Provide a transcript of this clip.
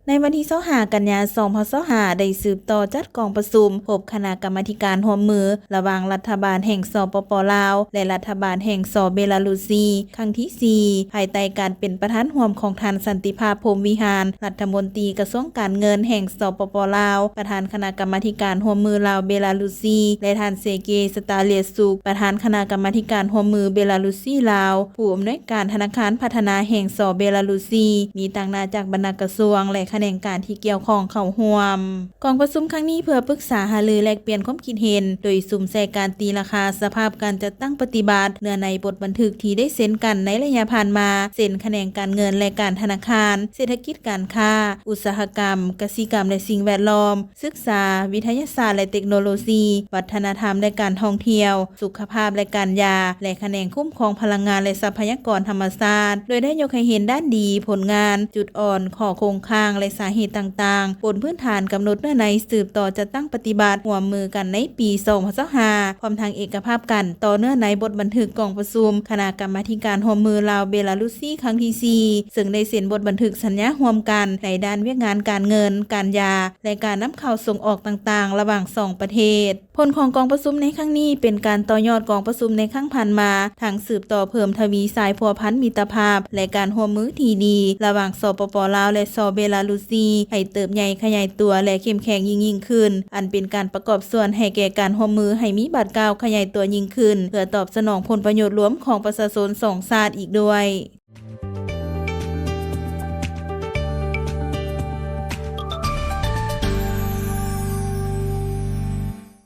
ໃນວັນທີຊາວຫ້າ ກັນຍາ ສອງພັນຊາວຫ້າ ໄດ້ສືບຕໍ່ຈັດກອງປະຊຸມພົບຄະນະກຳມາທິການຮ່ວມມືລະຫວ່າງລັດຖະບານແຫ່ງ ສປປ ລາວ ແລະ ລັດຖະບານແຫ່ງ ສ ເບລາຣຸຊີ ຄັ້ງທີສີ່ ພາຍໃຕ້ການເປັນປະທານຮ່ວມຂອງທ່ານ ສັນຕິພາບ ພົມວິຫານ ລັດຖະມົນຕີກະຊວງການເງິນແຫ່ງ ສປປ ລາວ, ປະທານຄະນະກຳມາທິການຮ່ວມມືລາວ-ເບລາຣຸຊີ ແລະ ທ່ານ ເຊເກ ສະຕາເລຍສຸກ ປະທານຄະນະກຳມາທິການຮ່ວມມືເບລາຣຸຊີ-ລາວ, ຜູ້ອຳນວຍການທະນາຄານພັດທະນາແຫ່ງ ສ ເບລາຣຸຊີ, ມີຕາງໜ້າຈາກບັນດາກະຊວງ ແລະ ຂະແໜງການທີ່ກ່ຽວຂ້ອງເຂົ້າຮ່ວມ. ກອງປະຊຸມຄັ້ງນີ້ເພື່ອປຶກສາຫາລືແລກປ່ຽນຄວາມຄິດເຫັນ ໂດຍສຸມໃສ່ການຕີລາຄາສະພາບການຈັດຕັ້ງປະຕິບັດ ເນື້ອໃນບົດບັນທຶກທີ່ໄດ້ເຊັນກັນໃນໄລຍະຜ່ານມາ, ເຊັ່ນ ຂະແໜງການເງິນ ແລະ ການທະນາຄານ, ເສດຖະກິດການຄ້າ, ອຸດສາຫະກຳ, ກະສິກຳ ແລະ ສິ່ງແວດລ້ອມ, ສຶກສາ, ວິທະຍາສາດ ແລະ ເຕັກໂນໂລຊີ, ວັດທະນະທຳ ແລະ ການທ່ອງທ່ຽວ, ສຸຂະພາບ ແລະ ການຢາ ແລະ ຂະແໜງຄຸ້ມຄອງພະລັງງານ ແລະ ຊັບພະຍາກອນທຳມະຊາດ, ໂດຍໄດ້ຍົກໃຫ້ເຫັນດ້ານດີ, ຜົນງານ, ຈຸດອ່ອນ, ຂໍ້ຄົງຄ້າງ ແລະ ສາເຫດຕ່າງໆ, ບົນພື້ນຖານກຳນົດເນື້ອໃນສືບຕໍ່ຈັດຕັ້ງປະຕິບັດຮ່ວມມືກັນໃນປີສອງພັນຊາວຫ້າ ພ້ອມທັງເອກະພາບກັນຕໍ່ເນື້ອໃນບົດບັນທຶກກອງປະຊຸມຄະນະກຳມາທິການຮ່ວມມືລາວ-ເບລາຣຸຊີ ຄັ້ງທີສີ່ ເຊິ່ງໄດ້ເຊັນບົດບັນທຶກສັນຍາຮ່ວມກັນໃນດ້ານວຽກງານການເງິນ, ການຢາ ແລະ ການນຳເຂົ້າສົ່ງອອກຕ່າງໆ ລະຫວ່າງສອງປະເທດ. ຜົນຂອງກອງປະຊຸມໃນຄັ້ງນີ້ເປັນການຕໍ່ຍອດກອງປະຊຸມໃນຄັ້ງຜ່ານມາ, ທັງສືບຕໍ່ເພີ່ມທະວີສາຍພົວພັນມິດຕະພາບ ແລະ ການຮ່ວມມືທີ່ດີລະຫວ່າງ ສປປ ລາວ ແລະ ສ ເບລາຣຸຊີ ໃຫ້ເຕີບໃຫຍ່ຂະຫຍາຍຕົວ ແລະ ເຂັ້ມແຂງຍິ່ງໆຂຶ້ນ, ອັນເປັນການປະກອບສ່ວນໃຫ້ແກ່ການຮ່ວມມືໃຫ້ມີບາດກ້າວຂະຫຍາຍຕົວຍິ່ງຂຶ້ນ ເພື່ອຕອບສະໜອງຜົນປະໂຫຍດລວມຂອງປະຊາຊົນສອງຊາດອີກດ້ວຍ.